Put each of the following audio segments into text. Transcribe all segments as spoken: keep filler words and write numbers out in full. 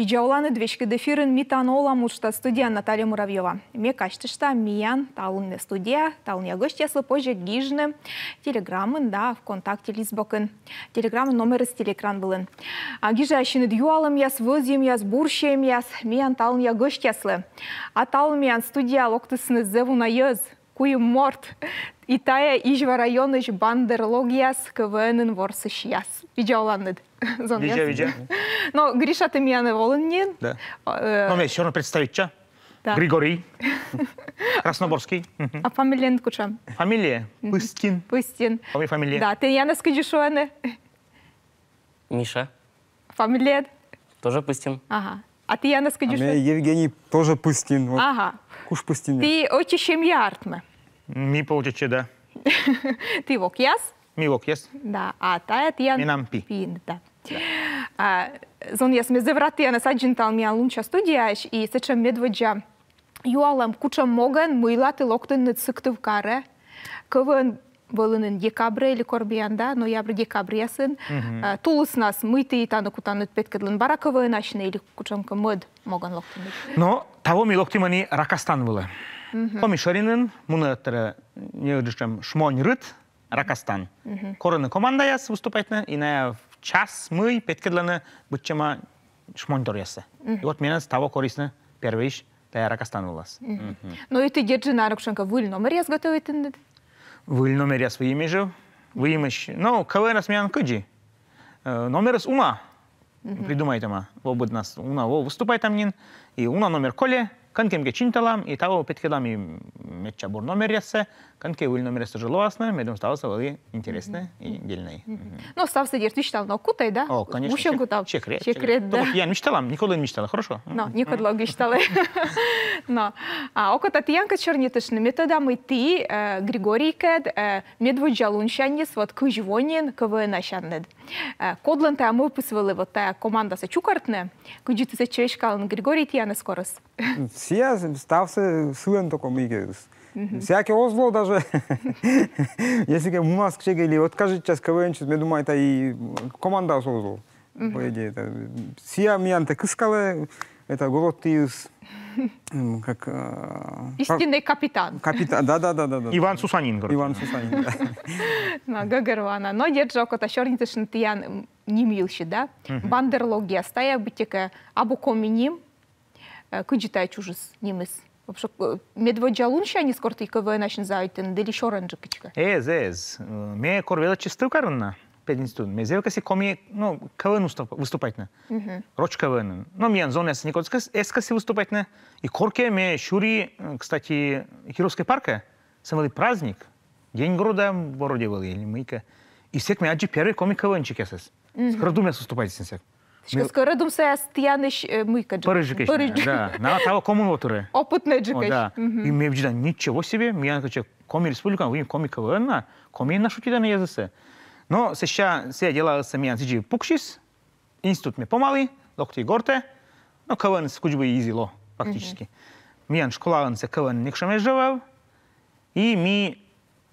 Видза оланныд! Веськыд эфирын «Ми тані олам» уджтас, студияын Наталья Муравьёва. Ме казьтышта, миян талунъя студияӧ, талунъя гӧсьтъяслы позьӧ гижны Телеграмын да ВКонтакте лист бокын. Телеграмын номерыс телеэкран вылын. А гижӧй ассьыныд юалӧмъяс, вӧзйӧмъяс, бурсиӧмъяс миян талунъя гӧсьтъяслы. А талун миян студияӧ локтісны зэв уна йӧз, куим морт. И тайӧ Изьва районысь бандерлогъяс, КВН-ын ворсысьяс. Видза оланныд, зонъяс. Видза, видза. Но Гриша, тэ миянӧ волін нин. Да. Э, Но ме всё равно представитча. Да. Григорий. Красноборский. Мгм. А фамилияныд кутшӧм? Фамилия? Мгм. Пыстин. Пыстин. Коми фамилия. Да, тіянӧс кыдзи шуӧны? Миша. Фамилияыд? Тоже Пыстин. Ага. А тіянӧс кыдзи шуӧны? Евгений, тоже Пыстин. Вот. Ага. Куш Пыстин. Ті ӧти семья артмӧ. Ми получается, да. Ті вокъяс? Ми вокъяс. Да. А тайӧ тіян... Менам пи. Пиыд, да. А, зонъяс, ме зэв рад тіянӧс аддзыны талун миян лунся студияысь, и сэтшӧм медводдза юалӧм: кутшӧм могӧн, мыйла ті локтінныд Сыктывкарӧ? КВН вӧліны декабрьӧ или кор миян, да, ноябрь-декабрьясын. Мгм. Э, тулыснас мый ті тані кутанныд петкӧдлыны? Бара КВН-асьны или кутшӧмкӧ мӧд могӧн локтінныд? Но таво ми локтім ӧні Ракастан вылӧ. Мгм. Коми шӧринын мунӧ тайӧ неыджыд сэтшӧм шмонь рыт, Ракастан. Мгм. Корӧны командаяс выступайтны, и найӧ в час мый петкӧдлӧны быдсяма шмоньторъяссӧ. Мгм. И вот менӧс таво корисны первойысь тайӧ Ракастан вылас. Мгм. Мгм. Но и ті дерт жӧ, наверно, кутшӧмкӧ выль номеръяс готовитінныд? Выль номеръяс выйим жӧ. Выйимӧсь. Но КВН-ас миян кыдзи. Э, номерыс уна. Мгм. Придумайтӧма. Во быднас уна во выступайтам нин. И уна номер кольӧ, кӧнкӧ мыйкӧ чинталам, и таво петкӧдлам, и медся бур номеръяссӧ, кӧнкӧ выль номеръяс тоже лоасны, медым ставыс вӧлі интереснӧ и дельнӧй. Мгм. Но ставсӧ, дерт, висьталны ог кутӧй, да? О, конечно. Мусин кутам. Секрет. Секрет, да. Только я не висьтала, никодлы не висьтала, хорошо? Но, никодлы ог висьталӧй. Но. А окота тіянкӧд сёрнитыштны, ме тӧда, мый ті, э, Григорийкӧд, э, медводдза лунсяньыс, вот кызь во нин КВН-асянныд. Э, кодлӧн тайӧ мӧвпыс вӧлі вот тайӧ командасӧ чукӧртны? Кыдзи ті сэтчӧ веськалінныд, Григорий тіянӧс корис? Сійӧ ставсӧ сылӧн только мыйкӧыс. Мгм. Сійӧ кӧ оз ло даже, если кӧ мунас кытчӧкӧ или откажитчас КВН-час, ме думайта, и командаыс оз ло. Мгм. По идее, это, сійӧ миянтӧ кыскалӧ, это, городтіыс, м, как, э, истинный капитан. Капитан, да, да, да, да, да. Иван Сусанин, короче. Иван Сусанин, да. Но, гӧгӧрвоана. Но дерт жӧ, окота сёрнитыштны тіян, м, ним йылысь, да? Мгм. Бандерлогъяс, тайӧ быттьӧкӧ абу коми ним, э, кыдзи тайӧ чужис нимыс? Вообще, э, медводдза лунсяньыс, кор ті КВН-асьын заводитінныд, или сёрӧнджык кыдзкӧ? Эз, эз. Э, ме кор велӧдчи Сыктывкарын на пединститутын, ме зэв кӧсйи коми, ну, КВН выступ-, выступайтны. Мгм. Роч КВН-ын. Но миян зонъяс некод эз кӧс-, эз кӧсйы выступайтны. И коркӧ ме сюри, э, кстати, Кировскӧй паркӧ, сэн вӧлі праздник, День города вроде вӧлі, или мыйкӧ. И сэк ме аддзи первой коми КВН-щикъясӧс. Мгм. Скӧрӧдумъяс выступайтісны сэк. Сідзкӧ, Скӧрӧдумсаяс тіянысь, э, мыйкӧ. Пӧрыдджык. Пӧрыдджык. Да, на таво комын во тырӧ. Опытнӧйджык. О, да. Мгм. И ме видзӧда, ничего себе, миян кыдзи Коми республикаын выйым коми КВН на, комиӧн на шутитӧны йӧзӧсӧ. Но сэсся сійӧ делаыс миян сідзи пуксис, институт ме помалі, локті гортӧ, но КВН-ыс кыдз бы эз и ло, фактически. Мгм. Миян школаын сійӧ КВН некутшӧм эз жӧ вӧв, и ми,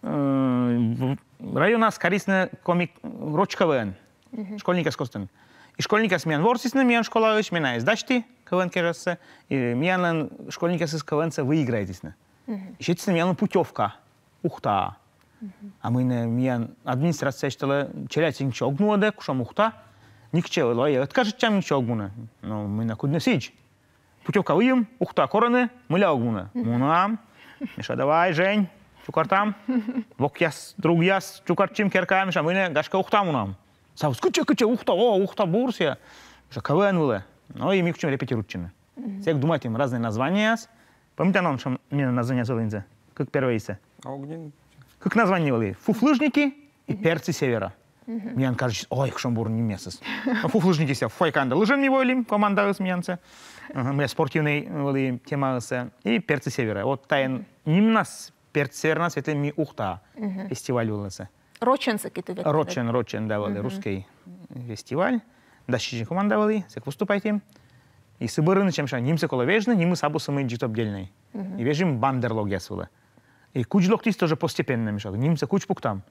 э, в-, районас карисны коми, роч КВН. Мгм. Школьникъяс костын. И школьникъяс миян ворсісны, миян школаысь, ме найӧс дасьті КВН кежассӧ, и миянлӧн школьникъясыс КВН-сӧ выиграйтісны. Мгм. И сетісны миянлы путёвка Ухтаӧ. Мгм. А мый нӧ, миян администрацияысь тӧлӧ челядьсӧ нин кытчӧ ог нуӧдӧ, кутшӧм Ухта. Нин кытчӧ, лоӧ, ӧткажитчам нин кытчӧ ог мунӧ. Но мый нӧ, кыдзи нӧ сідз. Путёвка выйым, Ухтаӧ корӧны, мыйла ог мунӧ. Мгм. Мунам. Миша, давай, Жень, чукӧртам. Вокъяс, другъяс чукӧртчим керкаӧ, Миша, мый нӧ, гашкӧ, Ухтаӧ мунам. Ставыс: кытчӧ, кытчӧ? Ухта, о, Ухта бур сійӧ. Миша, КВН вылӧ. Но и ми кутчим репетируйтчыны. Мгм. Сэк думайтім разнӧй названиеяс. Памятан он, шуам, миян названиеяс вӧлінсӧ? Кык первойсӧ. А огнен? Кык название вӧлі: «Фуфлыжники» и «Перцы Севера». Мгм. Миян кажитчис, ой, кутшӧм бур нимъясыс. Но «Фуфлыжники» сійӧ фуфайкаӧн да лыжиӧн ми войлім, командаыс миянсӧ. Ага, миян спортивнӧй вӧлі темаыс. И «Перцы Севера». Вот тайӧ нимнас, «Перцы Севера»-нас, ветлім ми Ухтаӧ. Мгм. Фестиваль вылӧ сійӧ. Рочӧн сэки ті ветлінныд? Рочӧн, рочӧн, да, вӧлі русскӧй фестиваль. Дас сизим команда вӧлі, сэк выступайтім. И сы бӧрын, чем ша, нимсӧ колӧ вежны, нимыс абу сымында топдельнӧй. Мгм. И вежим бандерлогъяс вылӧ. И кудз локтіс, тоже постепенно, Миша, нимсӧ кудз пуктам.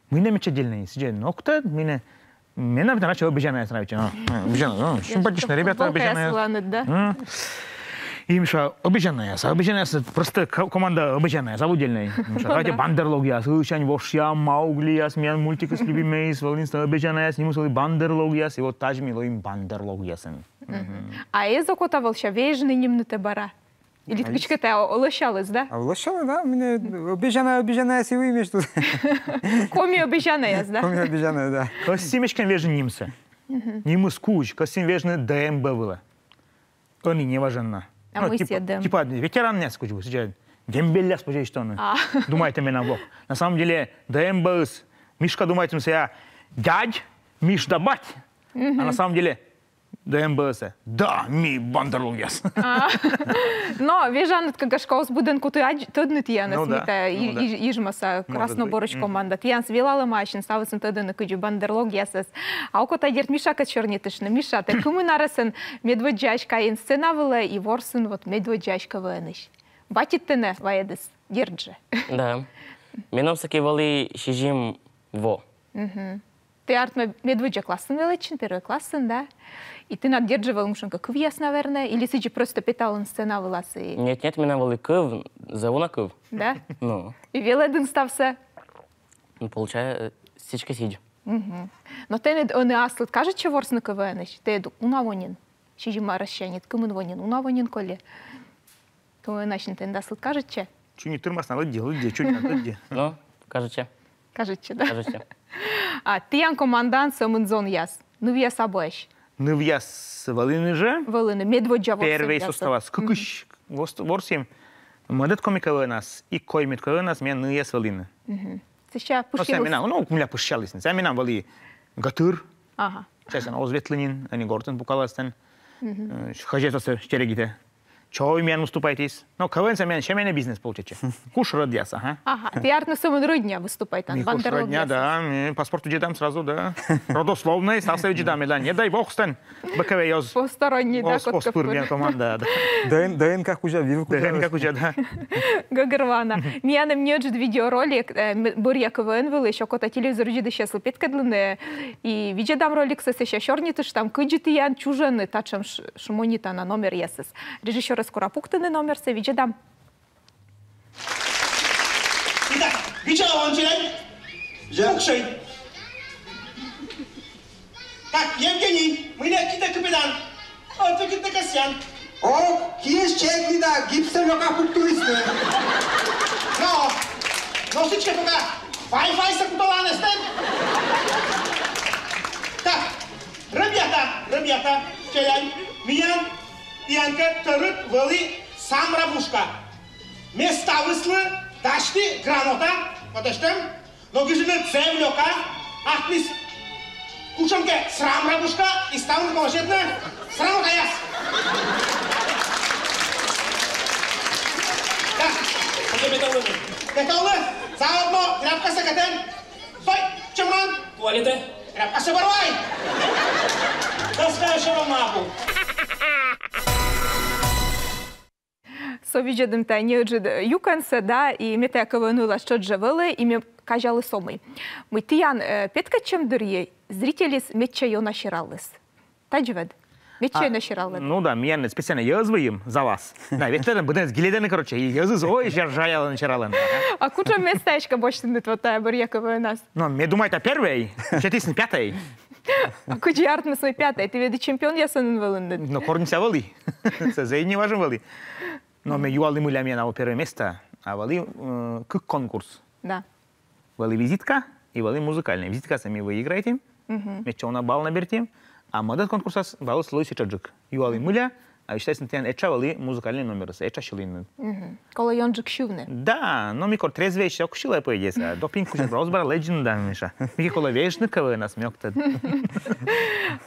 Мый нӧ медся дельнӧй, сідзи нокта, мый нӧ Менам тынад ача Обезьянаяс нравится. А, Обезьяна, ну, симпатичные ребята, Футболкаяс Обезьянаяс. выланныд, да? М. И Миша, Обезьянаяс, Обезьянаяс, просто ко- команда Обезьянаяс, обудельный. Миша, давайте Бандерлогъяс, Ылысянь Вошъя, Мауглияс, миян мультикыс любимыйыс, вылын Обезьянаяс, нимыс вылын Бандерлогъяс, и вот тадзи ми лоим Бандерлогъясын. А эз окота вӧлся вежны нимны тэ бара? Или кыдзкӧ тайӧ лӧсяліс, да? А лӧсяліс, да, менам Обезьяна, Обезьянаяс и вӧлі между. Коми Обезьянаяс, да? Коми Обезьяна, да. Кӧсйи эськӧ вежны нимсӧ. Нимыс кузь, кӧсйи вежны ДМБ вылӧ. Ӧні неважӧн на. А мый сійӧ ДМБ? Типа ветеранъяс кузь, сідз, дембельяс позьӧ эштӧны. А. Думайтӧ менам вок. На самом деле ДМБ-ыс, Мишка думайтӧ, мися, дядь, Миш да бать. А на самом деле ДМБ-ыс. Да, ми Бандерлогъяс. Но вежанныд кӧ, гашкӧ, оз быдӧн кутӧй тӧдны тіянӧс, Ну да, мый тайӧ ну да. Иж-, Ижмаса Может Красноборысь быть. Команда. Тіянӧс велалӧма ассьыныс, ставыссӧ тӧдӧны кыдзи Бандерлогъясӧс. А окота, дерт, Мишакӧд сёрнитыштны. Миша, тэ кымын арӧсӧн медводдзаысь кайин сцена вылӧ и ворсын вот медводдзаысь КВН-ысь? Батьыд тэнӧ вайӧдіс, дерт жӧ? Да. Менам сэки вӧлі сизим во. Тэ, артмӧ, медводдза классын велӧдчин, первой классын, да? И тынад, дерт жӧ, вӧлі кутшӧмкӧ кывъяс, наверное, или сідзи просто петалін сцена вылас и... Нет, нет, менам вӧлі кыв, зэв уна кыв. Да? Ну, И велӧдін ставсӧ. Ну, получается, сідзкӧ сідз. Но тэныд ӧні аслыд кажитчӧ ворсны КВН-ысь? Тэ уна во нин. Сизим арӧссяньыд, кымын во нин, уна во нин коли. КВН-ын тэныд аслыд кажитчӧ? Чуньыд тырмас на, лыдди, лыдди, чуньыд на, лыдди. Ну, кажитчӧ. Кажитчӧ, да? Кажитчӧ. А тіян командаын сӧмын зонъяс? Нывъяс абуӧсь? Нывъяс вӧліны жӧ. Вӧліны, медводдза ворсӧмъяс. Первой составас. Кыкысь вос-, ворсім. Мӧдӧд Коми КВН-ас и коймӧд КВН-ас миян нывъяс вӧліны. Сэсся... Ну, сэсся менам, ну, мыйла пышъялісны. Сэсся менам вӧлі гӧтыр. Ага. Часӧн оз ветлы нин, ӧні гортын пукалас тан. Э, хозяйствосӧ стерегитӧ. Чой миян выступайтіс. Но КВН-ыс миян сямӧн бизнес получайтчӧ. Куш рӧдъяс, ага. Ага, ті, артмӧ, сӧмын рӧдня выступайтан. Ми куш рӧдня, да. Ми паспорт видзӧдам сразу, да. Родословнӧй, ставсӧ видзӧдам, да. Не дай бог, стӧн. БКВ ёз. Посторонний, да, Оз, оз пыр миян команда, да. ДНК кузя, вирус кузя. ДНК кузя, да. Гӧгӧрвоана. Миян эм неыджыд видеоролик, э, м-, бӧръя КВН вылысь, окота телевизор видзӧдысьяслы петкӧдлыны, и видзӧдам роликсӧ, сэсся сёрнитыштам, кыдзи тіян чужӧны татшӧм ш-, шмонитана номеръясыс. Режиссёрӧс кора пуктыны номерсӧ, видзӧдам. Итак, видза он челядь. Пуксьӧй. Так, Евгений, мый нӧ китӧ кыпедан? Отвечитны кӧсъян. О, киыс чегмида, гипсӧ лёка пуктылісны. Но, но сідзкӧ пока Wi-Fi-сӧ куталан эстӧн. Так, ребята, ребята, челядь, миян тіянкӧд тӧрыт вӧлі самра пушка. Ме ставыслы дасьті грамота, вот эштӧм, но гижны зэв лёка, артмис кутшӧмкӧ срамра пушка, и ставныд можетны срамотаяс. Да. Петалӧ. Петалӧ, заодно тряпкасӧ кӧтӧн. Стой, чемран. Туалетӧ. Тряпкасӧ бӧр вай. Доска ещё ма абу. Со видзӧдім тайӧ неыджыд юкӧнсӧ, да, и ме тайӧ КВН-ын ылас тшӧтш жӧ вӧлі, и ме казялі со мый. Мый тіян, э, петкӧдчӧм дырйи зрительыс медся ёна сераліс. Тадз ӧд? Медся ёна сераліс. Ну да, миян специально йӧз выйым залас. Да, ветлӧны, быдӧнӧс гилядӧны, короче, и йӧзыс, ой, жа-, жалялӧны, сералӧны. Ага. А кутшӧм места эськӧ босьтінныд вот тайӧ бӧръя КВН-ас? Но ме думайта, первой, сетісны пятой. А кыдзи артмис, мый пятой? Ті ведь чемпионъясӧн вӧлінныд. Но кор нин сэсся вӧлі. Сійӧ зэв и не важӧн вӧлі. Но ме юалі, мыйла менам абу первой место, а вӧлі, э, кык конкурс. Да. Вӧлі визитка и вӧлі музыкальнӧй. Визиткасӧ ми выиграйтім, медся уна балл набертім, а мӧдӧд конкурсас баллыс лоис этшаджык. Юалі, мыйла, а висьталісны, тіян этша вӧлі музыкальнӧй номерыс, этша сьылінныд. Колӧ ёнджык сьывны. Да, но ми кор трезвӧйӧсь, ог сьылӧй, по идее, а допинг кузя оз бара, лэдзин да, Миша. Мыйкӧ колӧ вежны КВН-ас, ме ог тӧд.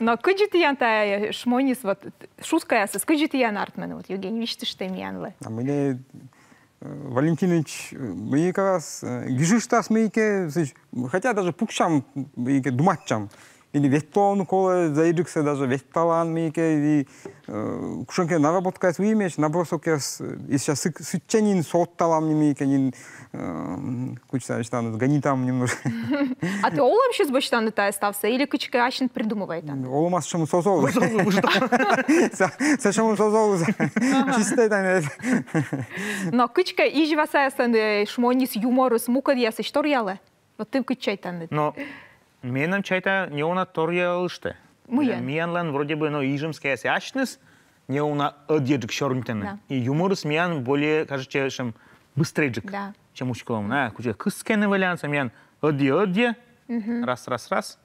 Но кыдзи тіян тайӧ шмоньыс, вот, шуткаясыс, кыдзи тіян артмӧны, вот, Евгений, висьтышт миянлы. А мый нӧ, э, Валентиныч, э, мый кӧ, э, гижыштас мыйкӧ, сідз, хотя даже пуксям, мыйкӧ думайтчам. Или ветлон колэ, заеджыксэ даже ветлалан мыйке, или кучемке наработкаяс выйымесь, набросокъяс, если сыт-, сыт ченин соталам ни мыйке нин, кучса, что, сгонитам немножко. А тэ олэмысь босьтан тае ставсэ или кыдзкэ асьныд придумывайтан? Олэмас сэтшем соз ӧвӧл. Сэтшем соз ӧвӧл. Чисто тани. Но кыдзкэ изьвасаяслэн шмонис, юморыс мукетъясысь торъялэ? Вот тэ кыдз чайтан? Но менам чайта, неуна торъялыштэ. Мыйын? Миянлэн вроде бы, но, ижемскаясэ асьныс неуна ӧдйӧджык сёрнитаны. Да. И юморыс миян более, кажется, сэтшем быстрейджык, чем учколом. На, куче кыскены валяется, миян ӧдйӧ, ӧдйӧ, раз, раз, раз.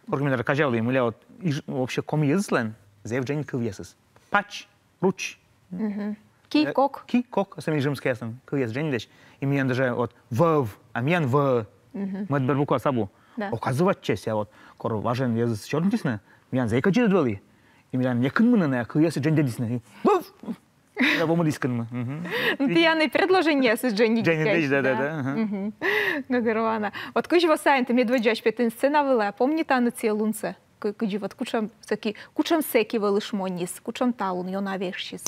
Коркэ ми даже казялӥм, мыля вот иж-, вообще коми языклэн зэв ӝӧник кывъясыс. Пач, руч. Ки, кок. Ки, кок, особенно ижемскаяслэн кывъясыс ӝӧнидэсь. И миян даже вот вӧв, а миян вӧ. Мӧд бер букваыс абу. Да. Оказывается, я вот кор важен язык сёрнитӥз на, миян зэй кадь ӧд вӧлы. И миян некынмы на кывъясыс ӝӧнидэсны. Вӧв! Да, вомыдыськынмы. Ну, тӥян и предложениеясыс ӝӧнидэсь. Ӝӧнидэсь, да, да, да. Гогервана. Вот кызьы вӧсна эн тэ медводдзаысь петӥд сцена вылэ, помнитан-а сое лунсэ? Кы-, кызьы вот кучем сэки, кучем сэки вӧлы шмонис, кучем талун ёна вешсис.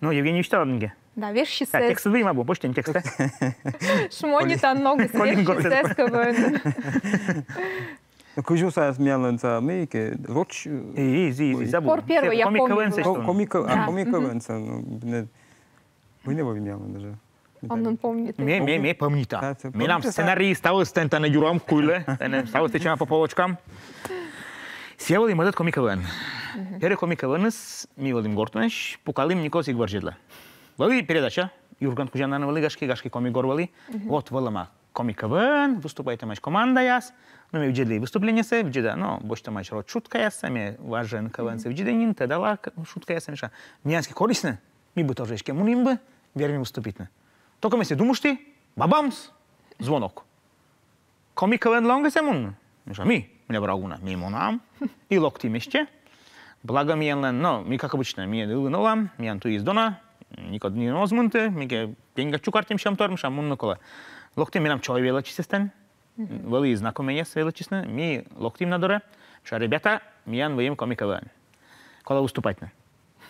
Ну, Евгений, висьталад ке. Да, вешсис. Да, текстсэ выйым абу, босьтэ текстсэ. Шмонитан ногыс вешсис КВН. Ну, кызьы вӧсна миянлэн сое мыйке, роч. И, и, и, и забыл. Кор первый я коми КВН-сэ. Коми КВН, а, коми КВН-сэ, ну, не, вы не вовремя даже. Аннын помнит. Ме, ме, ме помнита. Менам сценарий ставыс тэн таны юрам куйлэ, тэн ставыс тэтчама по полочкам. Сое вӧлы мӧдэд коми КВН. Первый коми КВН-ыс, ми вӧлӥм гортмысь, пукалӥм Никос Игварзедлы. Вӧлы передача, Юрган кузя на вӧлы гашке, гашке Коми гор вӧлы. Вот вӧлэма коми КВН, выступайтэмась командаяс. Ну, ми видзедлы выступлениесэ, видзеда, но босьтэмась роч шуткаяссэ, ме важен КВН-сэ видзеда ини, тӧдала шуткаяссэ, мися. Миянские корисны. Ми бы тоже эшшо муним бы, вермим выступитьны. Только ми сое думыштӥм, бабамс, звонок. Коми КВН-лы ог-а сое мунны? Мися, ми, мыля бара уг мына, ми мунам. И локтӥм эшшо. Благо миянлэн, но ми, как обычно, ми ылын олам, миян туйыс дона, никод ни оз мынты, мике деньга чукартӥм сямтор, мися, мунны колэ. Локтӥм, менам чой велӧдчисьтэм. Вӧлы и знакомыйяс велӧдчисьны, ми локтӥм на дорэ, мися, ребята, миян выйым коми КВН. Колэ выступайтьны.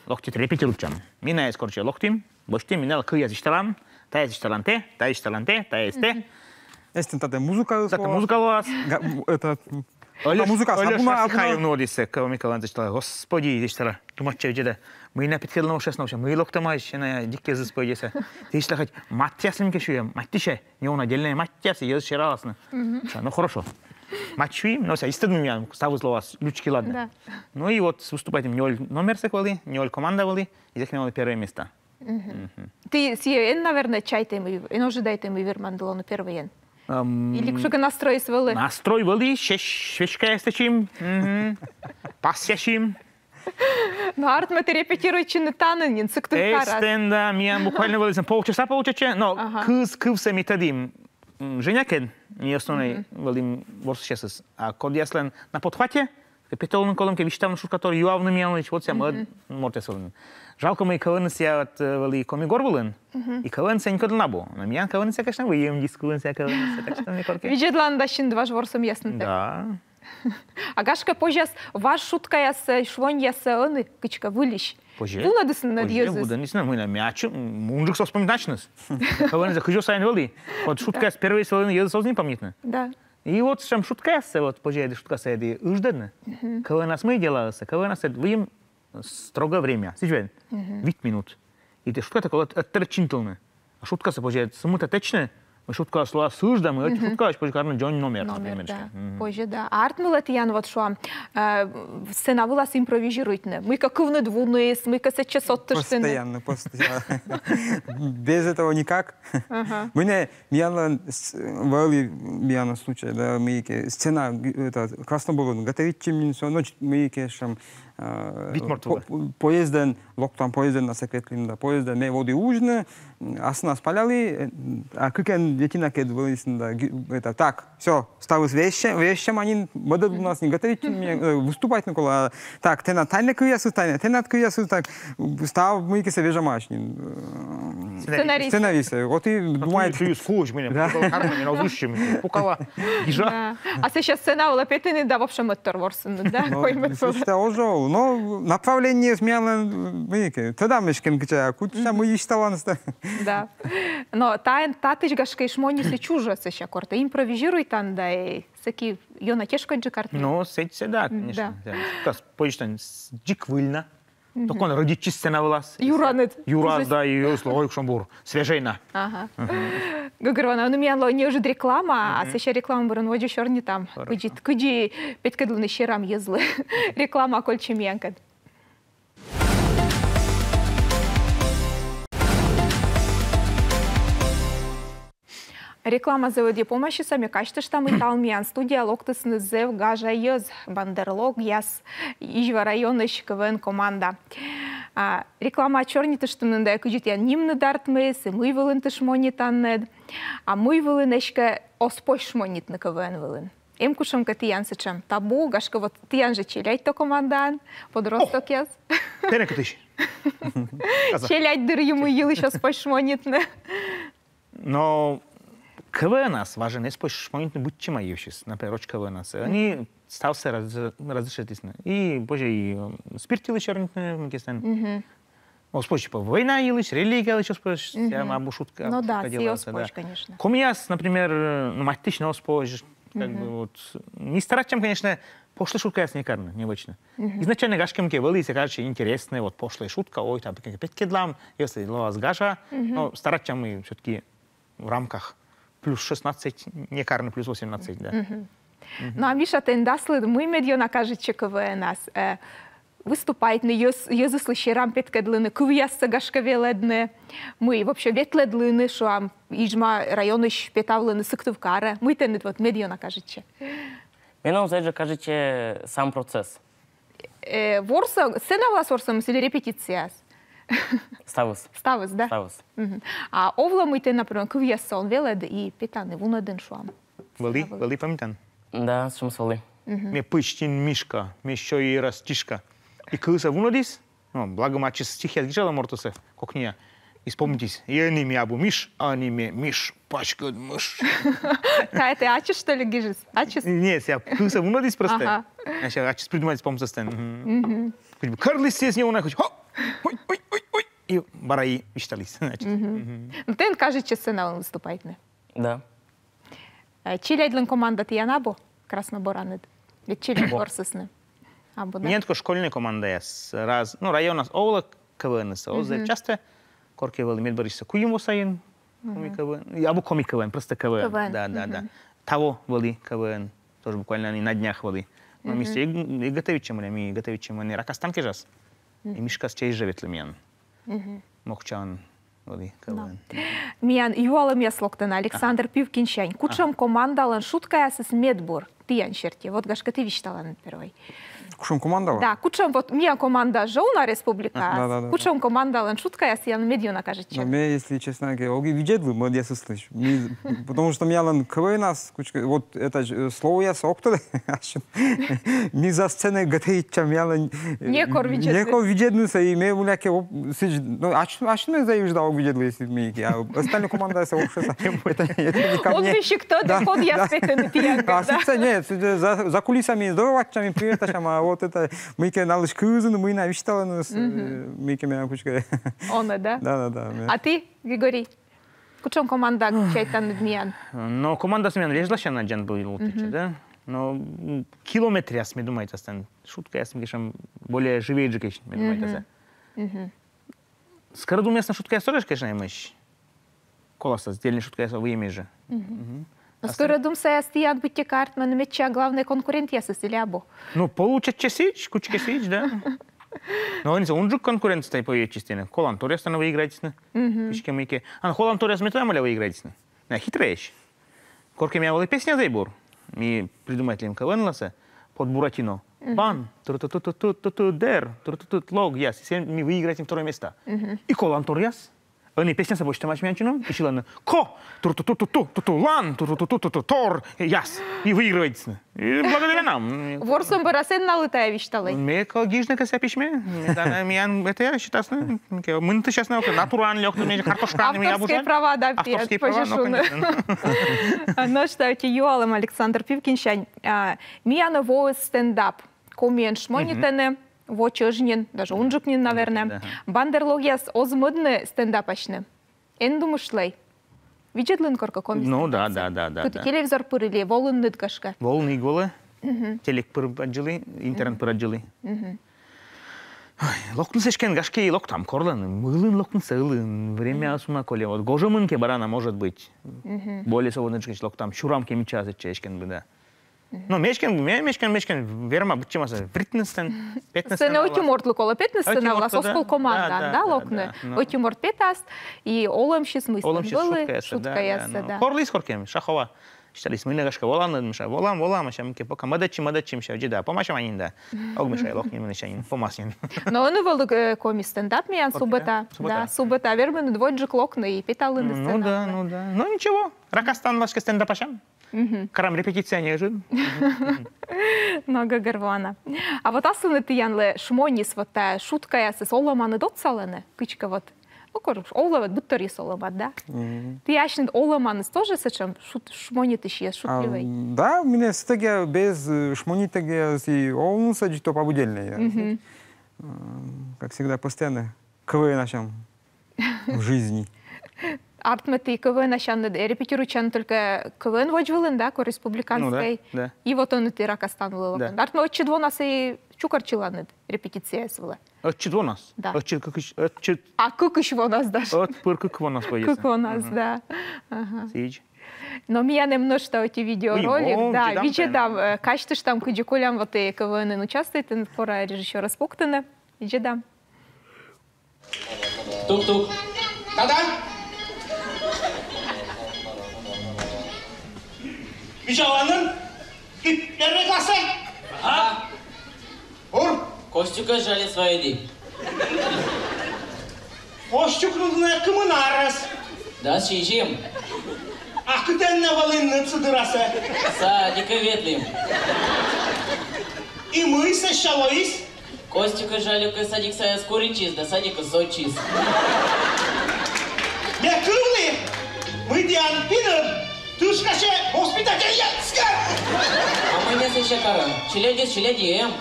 Локтӥд, репетируйтчам. Ми наез, короче, локтӥм, босьтӥм, ми налы кывъяс висьталам, таез висьталан тэ, таез висьталан тэ, таез тэ. Эстын татэ музыка. Татэ музыка луоз. Га-, м, это, м, Олег, музыка Олег сабуна, Шасихаев, абуна. Ну, вот эсэ, коми КВН-сэ висьтала, господи, висьтала, думать, чё, видзеда. Мый на петкедлы, но, шесно, вообще, мый локтэмась, на дикий язык спойдеса. Тэ висьтала хоть, матъясым ке шуэ, мать тыше. Не, он отдельная мать, я съездил вчера, властно. Ну, хорошо. Мать шуим, но вся истинный меня ставыс луоз лючки, ладно. Да. Ну и вот выступать нёль номер сэк вӧлы, нёль команда вӧлы, из них первое место. Мгм. Ты сие эн, наверное, чайтэмысь, эн ожидайтэмысь вермандыло, ну, первый эн. Ам, или кучемке настройыс вӧлы? Настрой вӧлы, свеч-, свечкаяс тэтчим, мгм, пасъясим. Но артмы, тэ репетируйтчыны таны нин, Сыктывкараз. Эстэн, да, миян буквально вӧлы полчаса получатче, но кыз кывсэ ми тӧдӥм, м, Женякен, ми основной вӧлӥм ворсысьясыс. А кодъяслэн на подхвате, петалны колэм ке, висьтавны шуткатор, юавны миянлэсь, вот сям ӧд мортъяс вӧлыны. Жалко, мый КВН-ыс, я, вот, э, вӧлы Коми гор вылын, и КВН-сы никодлы на абу. Но миян КВН-сы, конечно, выйым, диск вылын сыя КВН-сы, так что ми корке. Видзедлан да синды важ ворсэмъясны. Да. А гашке, позяз важ шуткаяссэ, шмоньяссэ ӧні кыдзкэ выльысь? Позьы. Вунэдысны на йӧзыс. Вунэдысны, мыйла, мячу, мунджык соос помнитны асьныс. КВН-сы кызьы сайын вӧлы. Вот шуткаяс первой сылын йӧзыс оз ни помнитны. Да. И вот сям шуткаяссэ, вот позьы эды шуткаяссэ эды ыждадны. Мгм. КВН-ас мый делаысэ, КВН-ас эд выйым строго время. Сыӵе вить минут. И тэ шуткатэ колэ ӧтер чинтылны. А шуткасэ позьы сымыта тэчны, мый шуткаос луо сыӵе, да, мый ӧти шуткаос позьы карны дзонь номер, например, да. Мгм. Позьы, да. А артмылэ тӥян, вот шуам, э, сцена вылаз импровизируйтны? Мыйкэ кывныд вунэз, мыйкэ сэтче содтыштыны. Постоянно, постоянно. Без этого никак. Ага. Мынэ, миянлэн с-, вӧлы миянлэн случай, да, мыйкэ сцена, г-, это, Красноборын готовитчим нин со, но мыйкэ сям, э, вить морт вылэ. Поездэн, локтам поездэн, на секретлим, да, поездэн, ме воды ужны, асназ палялы, э, а кыкен детина кед вылысны, да, ги-, это, так, всё, ставыс вещем, вещем, а нин мӧдэд лунас нин готовитчим, э, выступать на колэ, а, так, тэнад тайнэ кывъясыд, тайнэ, тэнад кывъясыд, так, став мыйкэ сэ вежамась нин, э, Сценарист. Сценарист. Вот и думает. Ты скуч меня, Да. Пукала карна, меня озвучим. Пукала. Гижа. Да. А сейчас сцена была петыны, да, вообще мэтт ворсыны, да? Но, Ой, мэтт слушайте, ожо, но направление смело, видите, тогда мешкен кыча, куча мы ищ таланста. Да. Но та, та тыч гашка ишмонисэ чужа сэсся корта. Импровизируйтан да, и сэки ёна тешкодь картны. Ну, сеть сэ, да, конечно. Да. Кас, позже дзик выльна. Только он родитчис сцена вылас. Юранэд. Юрас, да, и ёсло, ой, кшамбур, свежейна. Ага. Гогорвана, ну, миян ло неожид реклама, а сэсся реклама бырын водзо сёрнитам. Хорошо. Кыдзи, кыдзи петкедлыны серам йӧзлы. Реклама кольччэ миянкед. Реклама заводи помасьыса ми казьтыштам, и тал миян студияе локтісны зэв гажа йӧз, бандерлогъяс, Изьва районысь КВН команда. А, реклама чорнитыштымын да, кыдзи тіян нимныд артмис, мый вылын ті шмонитанныд, а мый вылын эськӧ оз позь шмонитны КВН вылын. Эм кутшӧмкӧ тіян сэтшӧм табу, гашкӧ, вот тіян жӧ челядьтӧ командаын, подростокъяс. Тэнӧ кытысь. Челядь дырйи мый йылысь оз позь шмонитны. Но КВН-ас важӧн эз позь шмонитны быдсяма йывсьыс, например, роч КВН-ас. Ӧні ставсӧ раз-, разрешитісны. И позьӧ и, м, спирт йылысь сёрнитны, м, кестан. Оз позь, типа, война йылысь, религия йылысь оз позь, сэтшӧм абу шутка. Ну да, шутка сійӧ оз позь, конечно. Комияс, например, э, ну, матыстны оз позь, как бы вот. Не старайтчам, конечно, пошлый шуткаяс не карны, не вӧчны. Изначально гашкӧ мыйкӧ вӧлі, если кажется интересный, вот пошлый шутка, ой, там, петкедлам, если лоас гажа, но старайтчам и всё-таки в рамках плюс шестнадцать, не карны плюс восемнадцать, да. Ну, а Миша, тэн аслыд мый медъёна кажитчӧ КВН-ас? Э, выступайтны, йӧз-, йӧзыслы серам петкедлыны, кывъяссӧ гашкӧ велӧдны. Мый вообще ветлӧдлыны, шуам, Изьва районысь петавлыны Сыктывкарӧ. Мый тэныд вот медъёна кажитчӧ? Меным зэв жӧ кажитчӧ сам процесс. Э, ворсӧм, сцена вылас ворсӧмыс или репетицияяс? Ставыс. Ставыс, да? Ставыс. А овлӧ мый тэ, например, кывъяссӧ он велӧд и петан, и вунӧдан, шуам? Вӧлі, вӧлі, памятан? Да, сэтшӧмыс вӧлі. Ме пычтін Мишка, ме сёйи растишка. И кывсӧ вунӧдіс, ну, благо ме ачыс стихъяс гижала мортсӧ, кокниа. И вспомнитіс. И ӧні ме абу Миш, а ӧні ме Миш, паськыд мыш. Тайӧ тэ ачыс, что ли, гижис? Ачыс? Не, сійӧ кывсӧ вунӧдіс просто. Ага. А сійӧ ачыс придумайтіс помсӧстӧн. Кыдз бы кӧрліс сійӧс неуна, кыдз, хоп! Ой, ой, ой, ой! И бара и висьталіс, значит. Ну, тэн кажитчӧ сцена вылын выступайтны? Да. Э, челядьлӧн команда тіян абу? Краснобораныд. Ведь челядь ворсісны. Абу, да? Миян кӧ школьнӧй командаяс раз, ну, районас овлӧ КВН-ыс, оз зэв частӧ, коркӧ вӧлі медбӧрысьсӧ куим во сайын, коми КВН, и абу коми КВН, просто КВН. КВН. Да, да, да. Таво вӧлі КВН, тоже буквально на днях вӧлі. Но ми сійӧс и готовитчим, ми готовитчим, ми ракастан кежас. И Мишкаыс чӧжӧ ветлӧ миян. Мокчаын вӧлі КВН. Миян юалӧмъяс локтӧны Александр Пивкинсянь. Кутшӧм командалӧн шуткаясыс медбур тіян серти? Вот, гашкӧ, ті висьталанныд первой. Кутшӧм командалӧн? Да, кутшӧм, вот миян команда жӧ уна республикаас. Да, да, да. Кутшӧм командалӧн шуткаяс тіян медъёна кажитчӧ? Но ме, если честно, ог и видзӧдлы мӧдъясыслысь. Ми, потому что миянлӧн КВН-ас кучка, вот это ж, э, словояс ог тӧдӧ. Ми за сценаӧн готовитчам, миянлӧн, э, некор видзӧдлы. Некор видзӧдлы сійӧс, и ме вуна кӧ, о, сідз, ну, ачым, ачым ме завижда ог видзӧдлы, если ми, а остальные командаяс вообще са-, это, это не ко мне. Он весиг тӧдӧ, кодъяс петӧны тіянкӧд, да? А сідз, нет, сідз, за, за кулисами здоровайтчам, приветасям, а вот это, мыйкӧ налысь кывзыны, мый на висьталӧны, э, мыйкӧ миянӧс кучка. Онӧ, да? Да, да, да. А ті, Григорий? Кутшӧм команда чайтанныд миян? Но командаяс миян вежласянь аддзан вӧлі локтӧ, да? Но, м, километръяс, ме думайта, тан шуткаяс, ме кӧсъя, более живӧйджык эшӧ, ме думайта. Скӧрӧдумъяслӧн шуткаяс тоже, конечно, эмӧсь. Коласас, дельнӧй шуткаяс выйӧмъяс жӧ. Но скӧрӧдумсаяс тіян быттьӧкӧ артмӧны медся главнӧй конкурентъясыс, или абу? Ну, получайтчӧ сідз, кучкӧ сідз, да. Но ӧні сійӧ унджык конкурентъяс тай появитчисны. Коланторъяс тані выиграйтчисны. Кыдзкӧ мыйкӧ. А, ну, коланторъяс ме тӧда, мыйла выиграйтчисны. Найӧ хитрӧйӧсь. Коркӧ миян вӧлі песняыс зэв бур. Ми придумайтлім КВН-лы сійӧс под Буратино. Бан, тру-ту-ту-ту-ту-ту-ту, дыр, тру-ту-ту, логъяс. И сійӧн ми выиграйтім второе место. И коланторъяс Ӧні песнясӧ босьтӧмаӧсь миян чинӧ, и сьылӧны: «Ко! Тур-ту-ту-ту-ту, ту-ту-лан, тур-ту-ту-ту-ту, тор, яс!» И выигрывайтісны. И благодаря нам. Ворсӧм бӧрас эн на лы тайӧ висьталӧй. Ме кӧ гижны кӧ сійӧ письмӧ, ме да, миян это я считасны, мыйкӧ мынтысьяс на, натуральнӧй локтӧ, миян картошкаӧн миян. Авторскӧй права, да, авторскӧй права, ну, конечно. А, но что, ӧти юалӧм Александр Пивкинсянь. А, миянӧ воис стендап. Комиӧн шмонитӧны, во чӧж нин, даже унджык нин, наверное. Да. Бандерлогъяс оз мӧдны стендапасьны. Эн думыштлӧй. Видзӧдлін коркӧ коми стендапсӧ? Ну да, да, да, да. Кыті телевизор пыр или волінныд, гашкӧ? Волін эг волы. Телек пыр аддзылі, интернет пыр аддзылі. Ой, локнысӧ эськӧ, гашкӧ, и локтам, корлӧн. Мыйын локнысӧ ылын, время уна кольӧ. Вот гожӧмын кӧ бара на, может быть, более свободнӧйджыкӧсь локтам, сюрам кӧ мича сэтчӧ эськӧ бы, да. Но ме эськӧ, ме, ме эськӧ, ме эськӧ верма быдсямасӧ вритны сцен-, петны сцена вылас. Сцена ӧти мортлы колӧ петны, сцена вылас, оз кол командаӧн, да, локны. Да, да, да. Ӧти морт петас, и олӧмсьыс, мый сцена вылас, шуткаясӧ, да, шуткаясӧ, да. Корліс коркӧ, Шахова. Сеталіс, мый нӧ, гашкӧ, волан, мися, волам, волам, мися, мыйкӧ пока мӧдӧдчим, мӧдӧдчим, мися, видзӧда, помасям нин да. Ог, мися, лок нин, мися, нин, помас нин. Но ӧні вӧлі, э, коми стендап миян субӧта. Субӧта. Да, субӧта. Верминныд водзджык локны и петалінныд сцена вылӧ. Ну да, ну да. Ну ничего, ракастан ласькӧ стендапасян. Карам репетиция неыджыд. Но гӧгӧрвоана. А вот аслыныд тіянлы шмоньыс, вот тайӧ шуткаясыс олӧманыд отсалӧны, кыдзкӧ вот. Ну, кор овлӧ, вот быдторйыс олӧмад, да? Ті асьныд олӧманыс тоже сэтшӧм шут-, шмонитысьяс, шутливӧй? А, да, у меня стратегия без, э, шмонитӧгъяс и овлыны садзи то побудельное. М, как всегда, постоянно КВН-ащам в жизни. Артмӧ, ті КВН-ащанныд репетируйтчанныд только КВН водзвыв вылын, да, кор республиканскӧй. Ну да, да. И вот ӧні ті ракастан вылӧ локны. Да. Артмӧ, ӧтчыд вонас и чукӧртчыланныд репетицияяс вылӧ. Ӧтчыд вонас? Да. Ӧтчыд, кыкысь, ӧтчыд. А, кыкысь вонас даже. Ӧтпыр кык вонас вӧлі. Кык вонас, да. Ага. Сідз. Но миян эм нӧшта ӧти видеоролик, да, видзӧдам, э, казьтыштам, кыдзи Коля вот и КВН-ын участвуйтӧ, пора режиссёрӧс пуктыны, видзӧдам. Тук-тук. Да-да. Мича оланныд? Ті первой классӧ? Ага. Бур. Костюкӧс жальӧ вайӧді. Костюк нин кымын арӧс. Да, сизим. А кытӧн нӧ вӧлінныд сы дырасӧ? Садикӧ ветлім. И мый сэсся лоис? Костюкӧс жальӧ, кӧ садик сайӧ скуритчис да садикӧ сотчис. Ме кывлі, мый тіян пиныд тышкасьӧ воспитательяскӧд. А мый ме сэсся кара? Челядьыс челядь эм.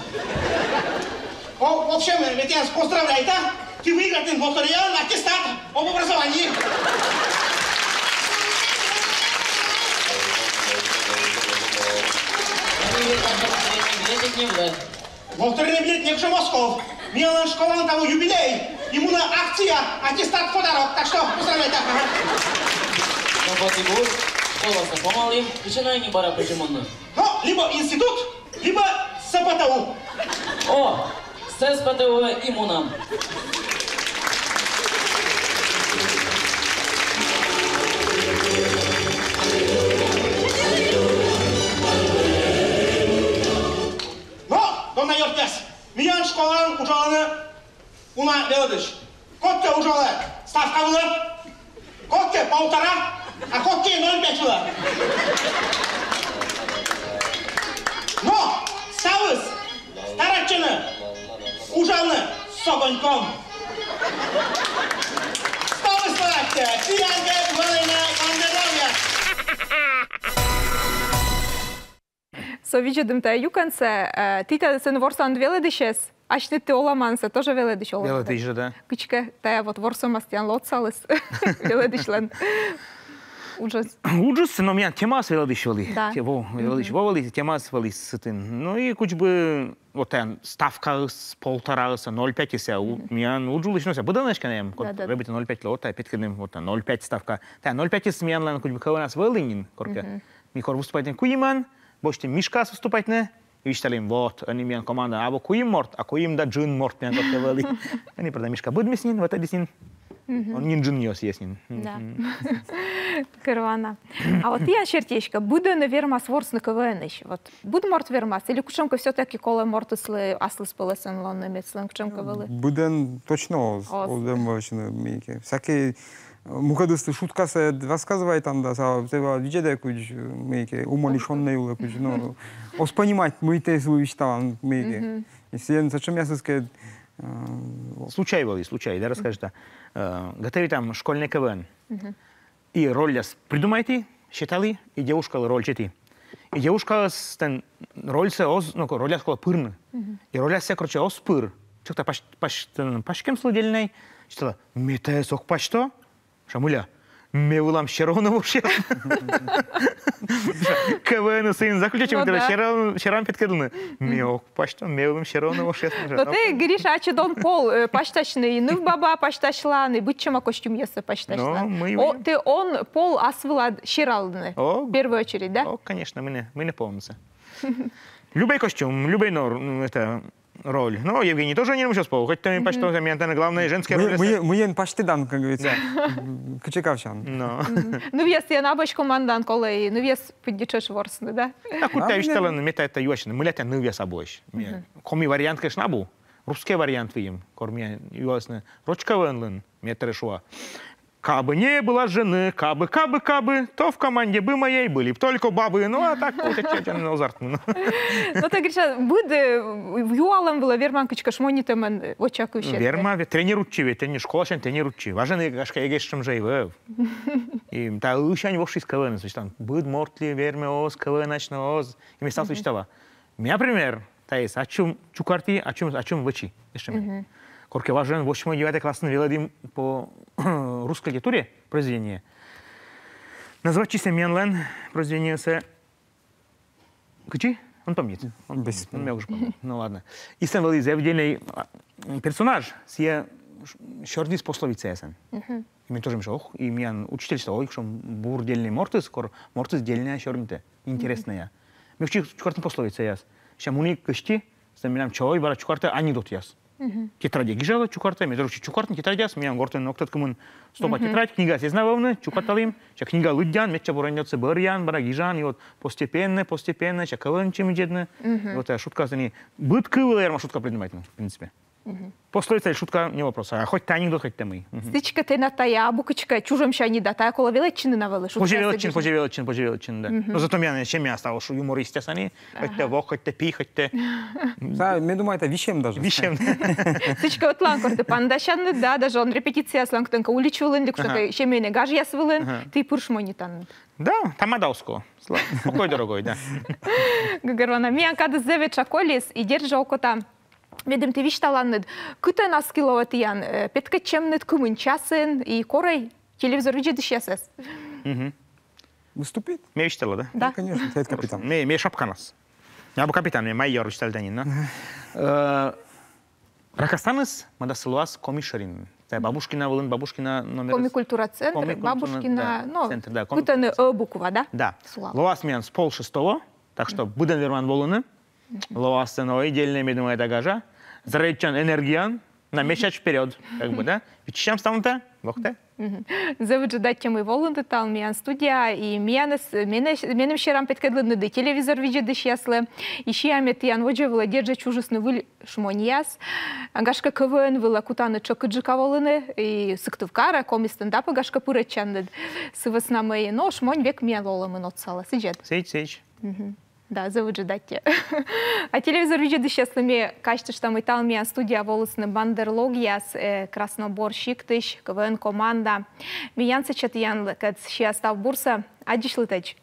О, в общем, ме тіянӧс поздравляйта. Ті выиграйтінныд лотереяын аттестат об образовании. Билетик не влад. Лотерейный билет некутшӧм оз ков. Миян школаын таво юбилей. И мунӧ акция «Аттестат в подарок». Так что поздравляйте. Ага. Но вот и бур. Школасӧ помалім. Кытчӧ нӧ ӧні бара позьӧ мунны? Ну, либо институт, либо СПТУ. О, СПТУ и мунам. Но, дона ёртъяс, миян школаын уджалӧны уна велӧдысь. Кодкӧ уджалӧ ставка вылӧ, кодкӧ полтора, а кодкӧ ноль пять вылӧ. Но ставыс старайтчӧны уджавны с огоньком. Ставыс старайтчӧ, тіянкӧд вӧліны Бандерлогъяс. Со видзӧдім тайӧ юкӧнсӧ, э, ті тадз сэн ворсанныд велӧдысьӧс, асьныд ті олӧманысӧ тоже велӧдысь оланныд. Велӧдысь жӧ, да. Кыдзкӧ тайӧ вот ворсӧмас тіянлы отсаліс велӧдысьлӧн уджыс? Уджыс, но миян темаыс велӧдысь вӧлі. Да. Те-, во, велӧдысь во вӧлі, темаыс вӧлі сэтӧн. Ну и кыдз бы вот тайӧ ставкаыс, полтораыс, ноль пятьыс, у-, миян удж улысь, но сійӧ быдӧн эськӧ эм, код, да, да, вӧлі ноль пятьлы, вот тайӧ петкӧдім, вот тайӧ ноль пять ставка. Тайӧ ноль пятьыс миянлӧн кыдз бы КВН-ас вӧлі нин коркӧ. Ми кор выступайтім куимӧн, босьтім мишкаас выступайтны, и висьталім, вот, ӧні миян команда абу куим морт, а куим да джын морт миян коркӧ вӧлі. Ӧні, правда, мишка быдмис нин, вӧтӧдіс нин. Он нин джынъясӧс нин. Да. Кӧръяна. А вот тіян серти эськӧ, быдӧн-ӧ вермас ворсны КВН-ысь? Вот быд морт вермас, или кутшӧмкӧ всё-таки колӧ мортыслы аслыспӧлӧсӧн лоны, мед сылӧн кутшӧмкӧ вӧлі? Быдӧн точно оз. Оз. Оз вермасны мыйкӧ. Всякӧй мукӧдыслы шуткасӧ рассказывайтан да, сійӧ, сійӧ видзӧдӧ кыдз, мыйкӧ умалишённӧй вылӧ кыдз, но оз понимать, мый тэ сылы висьталан, мыйкӧ. И сійӧн сэтшӧмъясыскӧд, э, случай вӧлі, случай, да, расскажи-та. Э, готовитам школьный КВН. И рольяс придумайті, сеталі, и девушкалы роль сеті. И девушкаыс тэн рольсӧ оз, ну, рольяс колӧ пырны. И рольяссӧ, короче, оз пыр. Чукӧрта пась-, пась-, тэн паськӧм сылы дельнӧй. Сетала, ме тайӧс ог пасьтӧй. Шуа, мыля, ме вылам всё равно вошъяс. КВН-ыс сыын заключайтчӧма, ну да, всё равно, всё равно петкӧдлыны. Ме ог пасьтӧй, ме вылам всё равно вошъяс. Но тэ, Гриша, ачыд он пол, э, пасьтасьны и нывбаба пасьтасьлан, и быдсяма костюмъяссӧ пасьтасьлан. Но, мый... О, тэ он пол ас вылад сералны. О, в первую очередь, да? О, конечно, мый нӧ, мый нӧ полнысӧ. Любой костюм, любой нор-, м, это, роль. Но Евгений тоже нин мусяс пол. Хоть тэ мый пасьтан, миян тэн главное женские роли. Мый, мый, мыйӧн пасьтӧдан, как говорится. Да. Кыдзи кавсян. Но. Нывъяс тіян абуӧсь командаын, колӧ и нывъяс пыдди тшӧтш ворсны, да? А кута висьталӧны, ме тайӧс юасьны, мыля тіян нывъяс абуӧсь. Коми вариант, конечно, абу. Русский вариант выйым. Кор миянӧс юасны роч КВН-лӧн, ме тӧрыт шуа: «Кабы не было жены, кабы, кабы, кабы, то в команде бы моей были б только бабы». Ну, а так, вот, это чё, чё, ну, азарт, ну. Но тэ, Гриша, быд, э, юалӧм вылӧ верман кыдзкӧ шмонитӧмӧн, э, воча кывсьыд. Верма, ве-, тренируйтчи, ве-, трени-, школасянь тренируйтчи. Важӧн и, гашкӧ, эгесьтӧм жӧ и вӧв. И тайӧ ылысянь вошис КВН-ыс, значит, там быд мортлы вермӧ оз, КВН-ас на оз. И ме ставсӧ висьтала. Ме, например, тайӧс ачым чукӧрті, ачым, ачым вӧчи. Эшшӧ мый. Коркӧ важӧн восьмой, девятый классын велӧдім по русской литературе произведение. Называйтчис миянлӧн произведениесӧ кыдзи? Он помнит. Он помнит. Он, ме уже помню. Ну ладно. И сэн вӧлі зэв дельнӧй, а, персонаж, сійӧ ш-, сёрнитіс пословицаясӧн. Ме тоже, мися, ох, и миян учительыс, ой, кутшӧм бур дельнӧй мортыс, кор мортыс дельнӧя сёрнитӧ, интереснӧя. Ме кыдзи чукӧртны пословицаяс. Сэсся муні кӧсйи, сэн менам чой бара чукӧртӧ анекдотъяс. Тетрадьӧ гижалӧ, чукӧртӧ, ме тоже кыдзи чукӧртны тетрадьяс, миян гортын ог тӧд кымын стопа тетрадь, книга эз на вӧвны, чукӧрталім, сэсся книга лыддян, медся бур анекдотсӧ бӧръян, бара гижан, и вот постепенно, постепенно, сэсся КВН-ӧ видзӧдны, вот, а, шуткасӧ нин, быд кыв вылӧ верма шутка придумайтны, в принципе. Пословица или шутка, не вопрос. А хоть тайӧ анекдот, хоть тайӧ мый. Сідзкӧ, тэнад тайӧ абу кыдзкӧ чужӧмсянь да, тайӧ колӧ велӧдчыны на вӧлі. Позьӧ велӧдчыны, позьӧ велӧдчыны, позьӧ велӧдчыны, да. Но зато миян семьяас тай уж юмористъяс ӧні. Хоть тэ вок, хоть тэ пи, хоть тэ... Ме думайта, висьӧм даже. Висьӧм. Сідзкӧ, ӧтлаын кор тэ паныдасянныд, да, даже он репетицияяс локтӧ кӧ улич вылын, либӧ кутшӧмкӧ семейнӧй гажъяс вылын, ті пыр шмонитанныд. Да, тамада оз ков. Спокой, дорогой, да. Гӧгӧрвоана, миян кадыс зэв этша колис, и дерт жӧ, окота медым ті висьталанныд, кытӧнас кӧ лоӧ тіян, э, петкӧдчӧмныд, кымын часын и корӧ телевизор видзӧдысьясӧс. Выступить? Ме висьтала, да? Да. Ну, конечно, совет капитан. Ме, ме шапканас. Ме абу капитан, ме майор, висьтала нин, но. Э, ракастаныс мӧдас лоас Коми шӧринын. Тайӧ Бабушкина вылын, Бабушкина номер. Коми культура центр, Коми культура, Бабушкина, да, но, центр, да, Коми культура центр. Кытӧн Ӧ буква, да? Да. Сулал. Лоас миян с полшестого, так что быдӧн верман волыны. Лоас сэн, ой, дельнӧй, ме думайта, гажа. Зарядитчан энергияӧн на месяц вперёд, как бы, да? Виччысям ставныд, локтӧ. Зэв ыджыд аттьӧ, мый волінныд талун миян студияӧ, и миянӧс, менӧ, меным серам петкӧдлінныд телевизор видзӧдысьяслы, и сиа мед тіян водзӧ вылӧ дерт жӧ чужисны выль шмоньяс. Гашкӧ, КВН вылӧ кутанныд тшӧкыдджыка волыны, и Сыктывкарӧ, Коми стендапӧ, гашкӧ, пырӧдчанныд. Сы вӧсна мый, но, шмонь век миян олӧмын отсалӧ. Сідз ӧд? Сідз, сідз. Да, зэв ыджыд аттьӧ. А телевизор видзӧдысьяслы ме казьтышта, мый талун миян студияӧ волісны «Бандерлогъяс», э, Краснобор сиктысь КВН команда. Миян сэтчӧ тіянкӧд сиа став бурсӧ. Аддзысьлытӧдз.